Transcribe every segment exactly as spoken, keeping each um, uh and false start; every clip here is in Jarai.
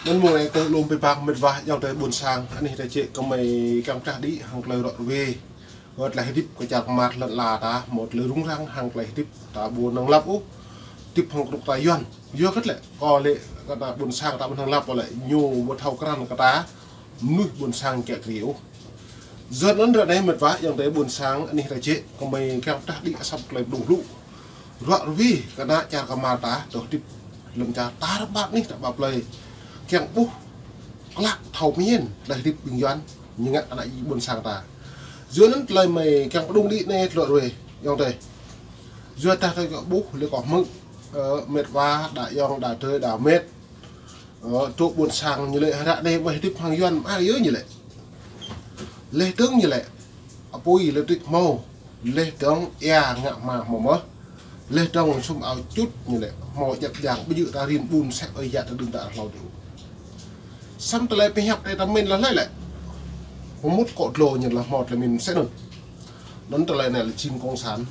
Anŭn mơ̆ng anai kơ lŏm pơpă mĕt wa ayŏng adơi ƀôn sang, anih ta čĕ kơmơi kiăng pơdah đĭ hăng tơlơi rŏ ruai. Kơ tơlơi hơdip kơ čar kơmar lŏn ala ta, hmâo tơlơi rŭng răng hăng tơlơi hơdip ta ƀu năng lăp ôh. Hơdip hăng kơnuk kơna Yuan. Yua kơ tơlơi, kơ lĕ kơ ta ƀôn sang ta ƀu năng lăp kơ lĕ ñu ƀu thâo krăn kơ ta mơnuih ƀôn sang kiă kriê ôh. Yua anŭn ră anai mĕt wa ayŏng adơi ƀôn sang anih ta čĕ kơmơi kiăng pơdah đĭ asăp tơlơi pơdŏng hluh. Rŏ ruai kơ ană čar kơmar ta, tơlơi hơdip lŏn čar ta rơbat anih ta ƀă plơi. Kiăng ƀuh klă thâo mơñen tơlơi hơdip ƀing Yuan ñu ngă ană ƀôn sang ta. Yua anŭn tơlơi mơi kiăng pơdŏng đĭ anai tơlơi rŏ ruai ayŏng adơi. Yua dah tơlơi kơ ƀuh lĕ kơ hmư̆, ơ, mĕt wa, đa ayŏng, đa adơi, đa mĕt. Ơ, tŭ ƀôn sang ñu lĕ ră anai mơi hơdip hăng Yuan mă yơh ñu lĕ. Leh dơ̆ng ñu lĕ. Apui lĕ trĭk hmâo. Leh dơ̆ng ia ngă hma hmâo mơh. Leh dơ̆ng sum ao čut ñu lĕ. Hmâo djăp djang ƀu djơ̆ ta rin ƀun sĕ ơi yă ta đưm đă hlâo dih. Samơ̆ tơlơi pơhiăp tơlơi ta mĭn lah lĕ lĕ. Pơmŭt kŏ dlô ñu lah hmâo tơlơi mĭn sĕ anŭn. Anŭn tơlơi anai lĕ jing kông sản.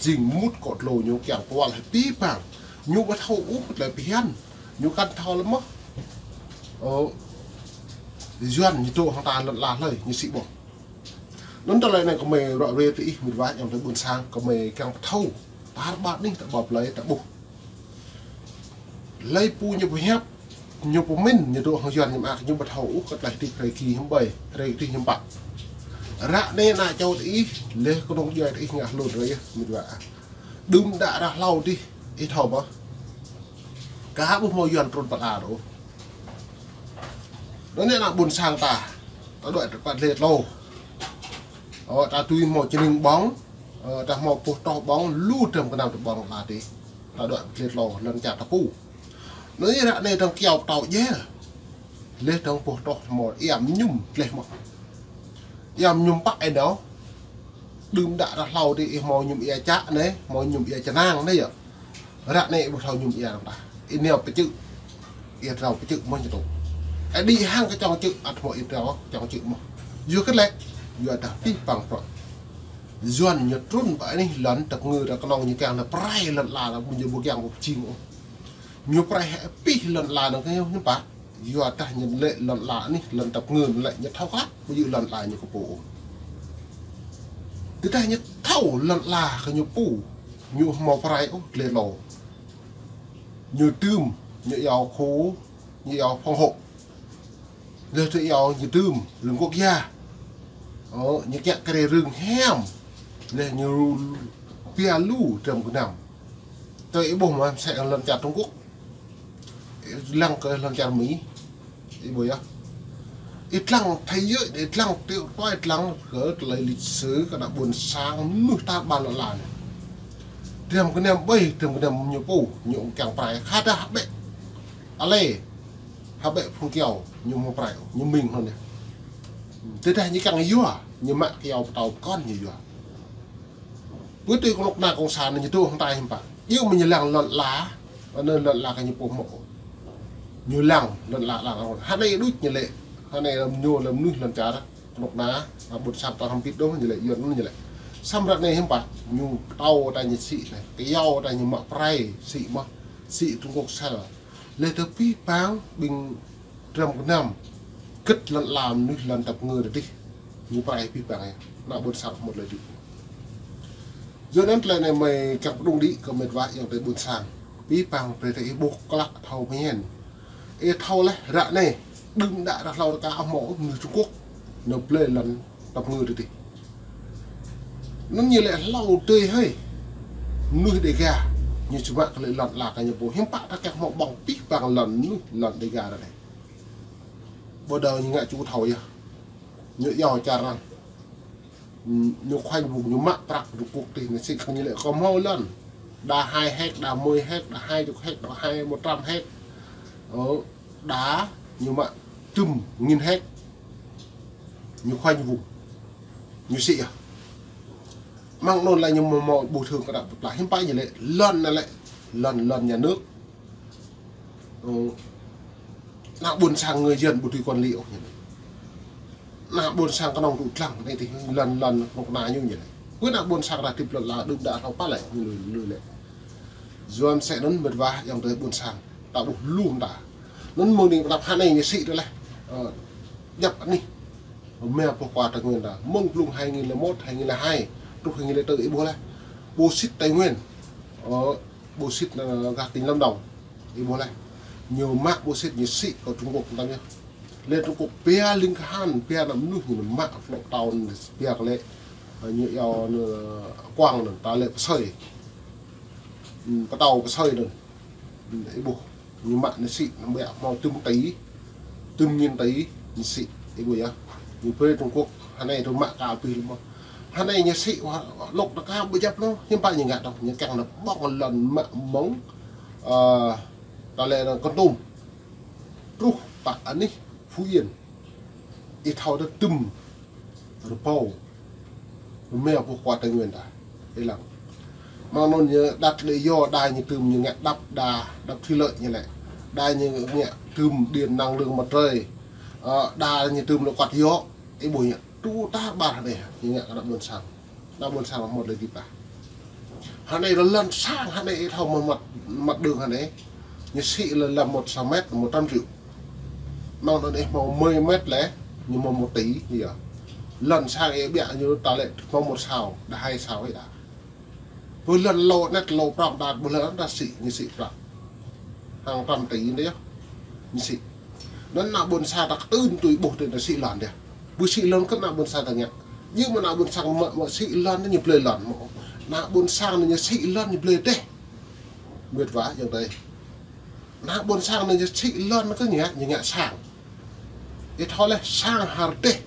Jing mŭt kŏ dlô ñu kiăng kual hĭ pĭ păng. Ñu ƀu thâo ôh tơlơi pơhiăp. Ñu kăn thâo lĕ mơh. Ơ, Yuan ñu tŭ hăng ta lŏn ala hlơi, ñu sĭ ƀơ̆ng. Anŭn tơlơi anai kơmơi rŏ ruai tơ ih mĕt wa ayŏng adơi ƀôn sang, kơmơi kiăng pơthâo. Ta rơbat anih ta ƀă plơi ta ƀuh. Lơi pô ñu pơhiăp, ñu pơmĭn, ñu tŭ hăng Yuan ñu mă ñu ƀu thâo ôh kơ tơlơi hơdip hrơi ki hiư̆m ƀai, hrơi ki hiư̆m pă. Ră anai ană čô tơ ih, leh kơnung djuai tơ ih ngă hlŭn rơi mĕt wa. Đưm đă ră hlâo dih, ih thâo mơh. Kơ ƀu hmâo Yuan trŭn pơ ala ôh. Anŭn anai ană ƀôn sang ta, ta đuaĭ pơ dlê tlô. Ơ, ta tui hmâo čơning ƀơ̆ng, ơ, ta hmâo boh tŏh ƀơ̆ng, lu tơm kơnam tơ ƀơ̆ng ala dih. Ta đuaĭ pơ dlê tlô, lŏn čar ta pô. Anŭn ră anai tơ̆ng kiao pơtâo djel. Leh tơ̆ng boh tŏh hmâo ia mơñum tleh mơh. Ia mơñum pă ih đaŏ. Đưm đă ră hlâo dih ih hmâo mơñum ia čă anai, hmâo mơñum ia čơnang anai yơh. Ră anai ih ƀu thâo mơñum ia dơ̆ng tah. Ih nao pơčư̆. Ih rao pơčư̆ mơ̆ ñu tŭ. Ih đĭ hăng kơ čŏng čư̆, ăt hmâo ih rao čŏng čư̆ mơ̆. Yua kơ lĕ, yua dah pĭ păng prŏ. Yuan ñu trŭn pơ anih lŏn tơpơngư ta kơnơ̆ng ñu kiăng nao pơrai lŏn ala ta ƀu ñu ƀu kiăng ƀu pơjing ôh. Ñu pơrai hĭ pĭ lŏn ala anŭn kơ ñu hiư̆m pă. Yua dah ñu lĕ lŏn ala anih lŏn tơpơngư lĕ ñu thâo klă ƀu djơ̆ lŏn ala ñu kơ pô ôh. Tơdah ñu thâo lŏn ala kơ ñu pô, ñu hmâo pơrai ôh dlê tlô. Ñu dưm, ñu iâu khô, ñu iâu phòng hộ. Leh tơ iâu ñu dưm, rơnguk ia. Ơ, ñu kiă kriê rơ̆ng hiam. Leh ñu pia lu tơm kơnam. Tơ ih ƀuh mơ̆ sĕ lŏn čar Trung Quốc. Ih lăng kơ lŏn čar Mi. Ih ƀuh yơh. Ih lăng thế giới, ih lăng triệu toai, ih lăng kơ tơlơi lịch sử kơ ană ƀôn sang mơnuih ta ƀă lŏn ala anai. Tơm kơnam ƀai, tơm kơnam ñu pô, ñu kiăng pơrai. Khă dah bĕ. Alê. Hă bĕ phung kiao, ñu hmâo pơrai, ñu mĭn hlŏn anai. Tơdah ñu kiăng yua, ñu mă kiao pơtâo pơkŏn ñu yua. Pơ tui kơnuk kơna kông sản ñu tŭ hăng ta hiư̆m pă. Yua mơ̆ ñu lăng lŏn ala, anŭn lŏn ala kơ ñu pô hmâo. Ñu lăng lŏn ala, lăng lŏn. Hă anai đôč ñu lĕ, hă anai lăm ñu lăm mơnuih lŏn čar, kơnuk kơna, ană ƀôn sang ta hăm pit đôč ñu lĕ, Yuan ñu lĕ. Samơ̆ ră anai hiư̆m pă, ñu pơtâo ta ñu sĭ lĕ. Kiao ta ñu mă pơrai, sĭ mơ̆, sĭ Trung Quốc sel. Leh tơ pĭ păng ƀing tơm kơnam. Kĭt lŏn ala mơnuih lŏn tơpơngư ta dih. Ñu pơrai pĭ păng yơh. Ană ƀôn sang hmâo tơlơi djơ̆. Yua anŭn tơlơi anai mơi kiăng pơdŏng đĭ kơ mĕt wa ayŏng adơi ƀôn sang. Pĭ păng brơi ta ih ƀuh klă thâo mơñen. Ih thâo leh ră anai. Đưm đă ră hlâo ta kơ hmâo mơnuih Trung Quốc. Nao blơi lŏn tơpơngư ta dih. Anŭn ñu lĕ hlâo tơi hơi. Mơnuih Đêga. Ñu čơmă kơ lĕ lŏn ala kơ ñu pô. Hiư̆m pă ta kiăng hmâo ƀơ̆ng pĭ păng lŏn mơnuih lŏn Đêga ta anai. Ƀu đaŏ ñu ngă ču thâo yơh. Ñu iâu čar anŭn. Ñu khoanh vùng, ñu mă prăk Trung Quốc tih, ñu sĭ kơ ñu lĕ kơ hmâo lŏn. Đa hai héc, đa mười héc, đa hai chục héc, đa hai một trăm héc. Ơ, đa ñu mă tơm nghìn héc. Ñu khoanh vùng. Ñu sĭ yơh. Mơ̆ng anŭn lĕ ñu hmâo, hmâo bồi thường kơ đa pơplah. Hiư̆m pă ñu lĕ, lŏn anai lĕ, lŏn, lŏn nhà nước. Ơ, ană ƀôn sang người dân ƀu dưi quản lý ôh ñu lĕ. Ană ƀôn sang kơnơ̆ng tŭ lăng, anai tih lŏn, lŏn kơnuk kơna ñu ñu lĕ. Kơ ană ƀôn sang ră hơdip lŏn ala đưm đă hlâo pă lĕ, ñu lui, lui lĕ. Yua mơ̆ sĕ anŭn mĕt wa ayŏng adơi ƀôn sang. Ta ƀuh lŏm ta. Anŭn mơ̆ng anai pơ anăp hơnai ñu sĭ tơ laih. Ơ, djăp anih. Mơ̆ng pơ khua Tây Nguyên ta. Mơ̆ng blung hai nghìn lẻ một, hai nghìn lẻ hai, truh hai nghìn lẻ tư ih ƀuh laih. Ƀu sĭt Tây Nguyên. Ơ, ƀu sĭt, ơ, gah tỉnh Lâm Đồng. Ih ƀuh laih. Ñu mă ƀu sĭt ñu sĭ kơ Trung Quốc tam yơh. Lĕ Trung Quốc pia ling kahan, pia ană mơnuih ñu mă klŏk taon pia kơ lĕ. Ơ, ñu iâu anŭn, ơ, kuang anŭn, ta lĕ pơsơi. Ư, pơtâo pơsơi anŭn. Ư, ih ƀuh. Ñu mă ñu sĭ, ñu ƀiă hmâo tơm tỉ, tơm nghìn tỉ, ñu sĭ, ih ƀuh yơh. Ñu brơi Trung Quốc, hơnai tơ mă ka abih lĕ mơ̆. Hơnai ñu sĭ, wa, lŏk ta ka ƀu djăp anŭn, hiư̆m pă ñu ngă dŏ, ñu kiăng anŭn ƀơ̆ng lŏn mă mơ̆ng, ơ, ta lĕ anŭn Kon Tum. Truh pă anih Phú Yên. Ih thâo tơ tơm rơbâo. Mơ̆ng pơ khua Tây Nguyên ta. Ih lăng. Mơ̆ng anŭn ñu đăt lĕ yua đa ñu tơm ñu ngă đập đa, đập thủy lợi ñu lĕ. Đa ñu ngă tơm điện năng lượng mặt trời. Ơ, đa ñu tơm lŏk kăt yua. Ih ƀuh ñu. Tŭ ta ƀar hơnai. Ñu ngă kơ ană ƀôn sang. Ană ƀôn sang mơ̆t lĕ dĭ pă. Hơnai lŏn sang hơnai ih thâo mă mă, mă đường hơnai. Ñu sĭ lĕ lăm một trăm mét, một trăm triệu. Mơ̆ng anŭn ih hmâo mười mét lĕ, ñu hmâo một tỷ, yơh. Lŏn sang ih ƀiă ñu ta lĕ hmâo một sào, đa hai sào ih đa. Ƀơi lŏn lŏ net lŏ prŏng đa, ƀơi lŏn ta sĭ, ñu sĭ prŏng. Hàng trăm tỷ anŭn yơh. Ñu sĭ. Anŭn ană ƀôn sang ta kơtưn tui ƀuh tui anŭn sĭ lŏn dih. Ƀu sĭ lŏn kơ ană ƀôn sang ta ngă. Yua mơ̆ ană ƀôn sang mă, mă sĭ lŏn ñu blơi lŏn mơ̆. Ană ƀôn sang ñu sĭ lŏn ñu blơi dih. Mĕt wa ayŏng adơi. Ană ƀôn sang ñu sĭ lŏn kơ ngă, ñu ngă sang. Ih thâo lĕ sang hơr dih.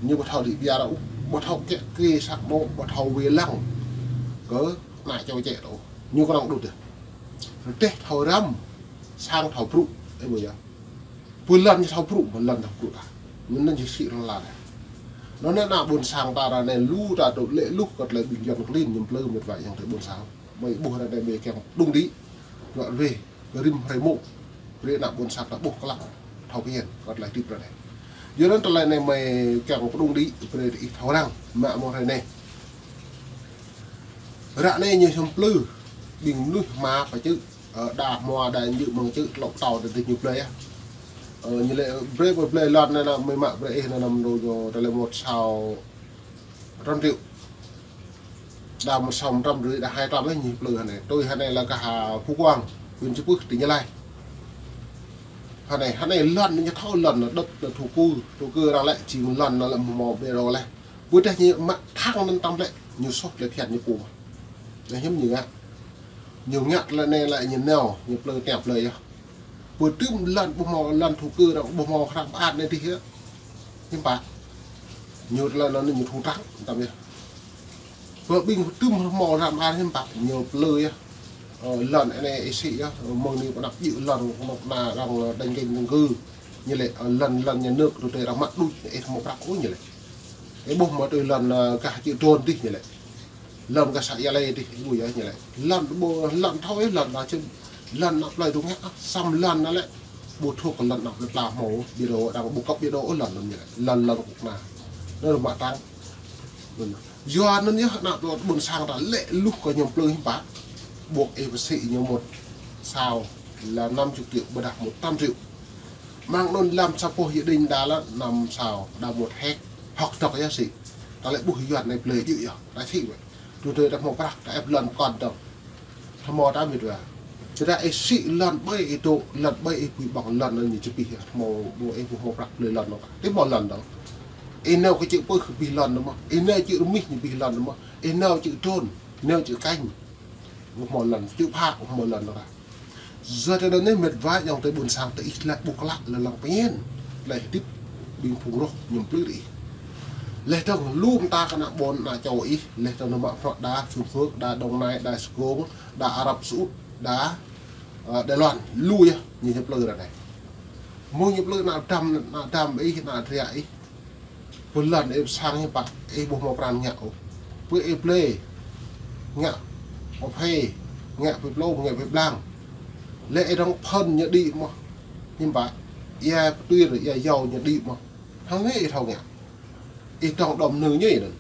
Ñu ƀu thâo đĭ ƀiă ôh, ƀu thâo kiă kriê sang ƀô̆, ƀu thâo wai lăng. Kơ ană čô čĕ ôh. Ñu kơnơ̆ng đŭt dih. Rơdêh thâo răm, sang thâo brŭ, ih ƀuh yơh. Ƀơi lŏn ñu thâo brŭ, ƀơi lŏn thâo brŭ ta. Ñu anŭn ñu sĭ rơla ta. Anŭn ană ƀôn sang ta ră anai lu ta tŭ lĕ luh kơ tơlơi ƀing Yuan klin ñu plư mĕt wa ayŏng adơi ƀôn sang. Mơi ƀuh ră anai mơi kiăng pơđŭng đĭ. Dŏ rơweh, kơ rĭm hrơi mông. Brơi ană ƀôn sang ta ƀuh klă. Thâo phiăn, kơ tơlơi hơdip ră anai. Yua anŭn tơlơi anai mơi kiăng pơđŭng đĭ, brơi ih thâo răng, mă mơ̆ng hrơi anai. Ră anai ñu hiam plư, ƀing mơnuih hmua pơčư̆, ơ, đa hmua đa ñu mơ̆ng čư̆ tlŏk tâo đa dih ñu blơi yơh. Ơ, ñu lĕ brơi ƀơi blơi lŏn anai anŭn mơi mă brơi ih anŭn anăm đô yơh, đa lĕ một sào trăm triệu. Đa một sào một trăm rưỡi, đa hai trăm lĕ ñu plư hơnai. Tui hơnai lĕ gah Phú Quang, huyện Chư Pưh, tỉnh Gia Lai. Hơnai, hơnai lŏn ñu thâo lŏn anŭn đất anŭn thổ cư, thổ cư arăng lĕ jing lŏn anŭn lĕ hmâo bê rô lĕ. Ƀu djơ̆ ñu mă thăng anŭn tam lĕ, ñu soh lĕ phiăn ñu pô mơ̆. Anŭn hiư̆m ñu ngă. Ñu ngă lĕ anai lĕ ñu nao, ñu plư tơnap lĕ yơh. Ƀu tơm lŏn ƀu hmâo lŏn thổ cư arăng ƀu hmâo hră mơak anai dih yơh. Hiư̆m pă. Ñu lŏn anŭn ñu thu trắng, tam yơh. Ƀu ƀing tơm hmâo hră mơak hiư̆m pă, ñu plư yơh. Ơ, lŏn anai ih sĭ yơh, mơ̆ng anai pơ anăp djơ̆ lŏn, kơnuk kơna arăng đañ kênh dân cư. Ñu lĕ, ơ, lŏn, lŏn nhà nước, tui tơlơi arăng mă đôč, ih hmâo prăk ôh ñu lĕ. Ih ƀuh mơ̆ tui lŏn, ơ, gah čư̆ Drôn dih ñu lĕ. Lŏn gah xã Gia Lai dih, ih ƀuh yơh ñu lĕ. Lŏn ƀu, lŏn thâo ih lŏn anŭn čư̆, lŏn anăp plơi tŭ ngă, săm lŏn anŭn lĕ. Ƀu thâo kơ lŏn anăp plơi pla hmâo, bia đô, arăng ƀu kăp bia đô ôh lŏn anŭn ñu lĕ. Lŏn, lŏn kơnuk kơna. Anŭn mă trắng. Yua anŭn yơh ană ƀôn sang ta lĕ luh kơ ñu plư hiư̆m pă. Ƀuh ih pơsĭ ñu một sào lĕ năm chục triệu, ƀôdah một trăm triệu. Mơ̆ng anŭn lăm sa boh gia đình đa lĕ năm sào, đa một héc. Hơ̆k dŏ yơh sĭ. Ta lĕ ƀuh Yuan anai blơi djơ̆ yơh, ta sĭ wơ̆t. Tui tơlơi ta hmâo prăk, ta ĕp lŏn pơkŏn dŏ. Hmâo ta mĕt wa. Tơdah ih sĭ lŏn ƀơi ih dŏ, lŏn ƀơi ih pui ƀơ̆ng lŏn anŭn ñu či abih yơh. Hmâo ƀu ih ƀu hmâo prăk blơi lŏn anŭn kah. Tui hmâo lŏn dŏ. Ih nao kơ čư̆ Pưh abih lŏn anŭn mơ̆. Ih nao čư̆ Rơmih ñu abih lŏn anŭn mơ̆. Ih nao čư̆ Drôn, nao čư̆ Kanh. Ƀu hmâo lŏn, čư̆ Phă ƀu hmâo lŏn anŭn kah. Yua tơlơi anŭn mĕt wa ayŏng adơi ƀôn sang ta ih lĕ ƀuh klă lĕ lăng phiăn. Tơlơi hơdip ƀing phung roh ñu plư ta ih. Lĕ dơ̆ng lu mơta kơ ană ƀôn ană čô ih, lĕ dơ̆ng anŭn mă prăk đa Trung Quốc, đa Đồng Nai, đa Sài Gòn, đa Ả Rập Xê Út, đa, ơ, Đài Loan, lu yơh, ñu hiam plư ră anai. Mơ̆ng ñu plư ană dăm, ană dăm ih, ană dra ih. Ƀơi lŏn ih pơsang hiư̆m pă, ih ƀu hmâo pran ngă ôh. Ƀơi ih blơi, ngă pơphê, ngă pơplông, ngă pơblang. Lĕ ih dŏng phơn ñu đĭ mơ̆. Hiư̆m pă, ia pơtui rơ, ia yâo ñu đĭ mơ̆. Hăng anai ih thâo ngă. Ih dŏng đom nư ñu anŭn.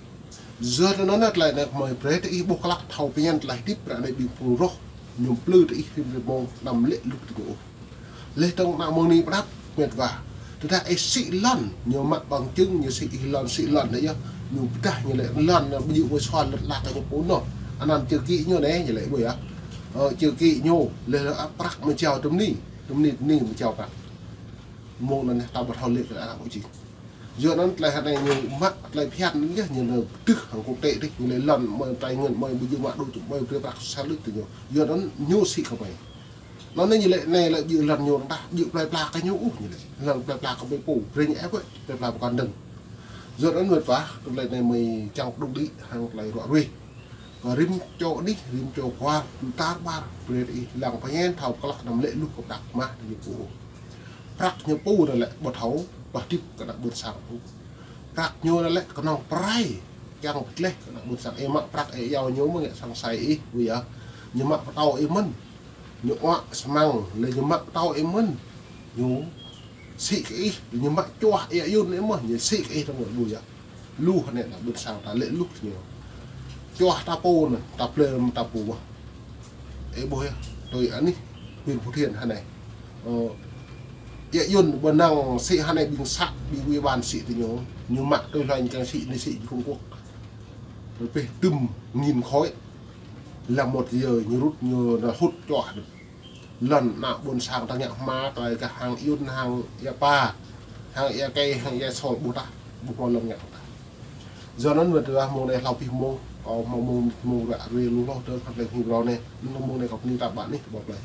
Yua tơlơi anŭn tơlơi anai kơmơi brơi ta ih ƀuh klă thâo phiăn tơlơi hơdip ră anai ƀing phung roh. Ñu plư ta ih rĭm rĭm mông anăm lĕ luh ta ñu ôh. Leh tơ̆ng ană mơ̆ng anai pơđăp, mĕt wa. Tơdah ih sĭ lŏn, ñu mă bằng chứng, ñu sĭ ih lŏn, sĭ lŏn anai yơh. Ñu pơdah ñu lĕ lŏn anai ƀu djơ̆ ƀơi sua lŏn lăk ñu pô anŭn. Anăn chữ ký ñu anai, ñu lĕ ƀu yơh. Ơ, chữ ký ñu, leh lŏn prăk mơ̆ jao tơm anai, tơm anai, tơm anai mơ̆ jao prăk. Mơ̆ng anŭn anai ta ƀu thâo lĕ kơ arăng ƀu čih. Yua anŭn tơlơi hơnai ñu mă tơlơi phiăn anŭn yơh, ñu nao tưh hăng quốc tế dih, ñu lĕ lŏn mơi tơlơi ngăn mơi ƀu djơ̆ mă đôč, mơi brơi prăk sa lĕ tơ ñu. Yua anŭn ñu sĭ kơ mơi. Anŭn anai ñu lĕ anai lĕ djơ̆ lŏn ñu tah, djơ̆ plơi pla kơ ñu ôh ñu lĕ. Lŏn plơi pla kơ mơi pô, brơi ñu ĕp wơ̆t, plơi pla pơkŏn dơ̆ng. Yua anŭn mĕt wa, tơlơi anai mơi čang pơđŭk đĭ hăng tơlơi ruă ruih. Kơ rĭm čô anih, rĭm čô kwar, tŭ tar ƀar, brơi ih lăng pơñen thâo klă anăm lĕ luh kơ prăk mah ñu pô. Prăk ñu pô anŭn lĕ ƀu thâo, ƀu hơdip kơ ană ƀôn sang pô. Prăk ñu anŭn lĕ kơnơ̆ng pơrai, kiăng pơtleh kơ ană ƀôn sang. Ih mă prăk ih iâu ñu mơ̆ ngă sang sai ih, ƀu yơh. Ñu mă pơtâo ih mơ̆n. Ñu uă sơmăng, leh ñu mă pơtâo ih mơ̆n. Ñu sĭ kơ ih, ñu mă čuah ih ayŭn ih mơ̆n, ñu sĭ kơ ih tơmơ̆n ƀu yơh. Luh anai ta ƀôn sang ta lĕ luh ñu. Čuah ta pô anai, ta plơi ta pô mơ̆n. Ih ƀuh yơh, tui anih, huyện Phú Thiện hơnai. Ơ, ih ayŭn ƀu năng sĭ hơnai ƀing xã, ƀing ủy ban sĭ tơ ñu. Ñu mă tui hluai ñu kiăng sĭ, anai sĭ Trung Quốc. Rơbêh tơm nghìn khối. Là một giờ ñu rút ñu nao hŭt čuah. Lŏn ană ƀôn sang ta ngă hmua tơlơi kơ hăng ayŭn hăng ia pa, hăng ia kơi, hăng ia sol ƀu tah, ƀu hmâo lŏn ngă tah. Yua anŭn mĕt wa mơ̆ng anai hlâo pih mông, ơ, mơ̆ng mông, mông ră ruai lu hloh tơl hăng tơlơi hing rô anai, mơ̆ng mông anai kâo pơni ta ƀă anih, ƀu plơi.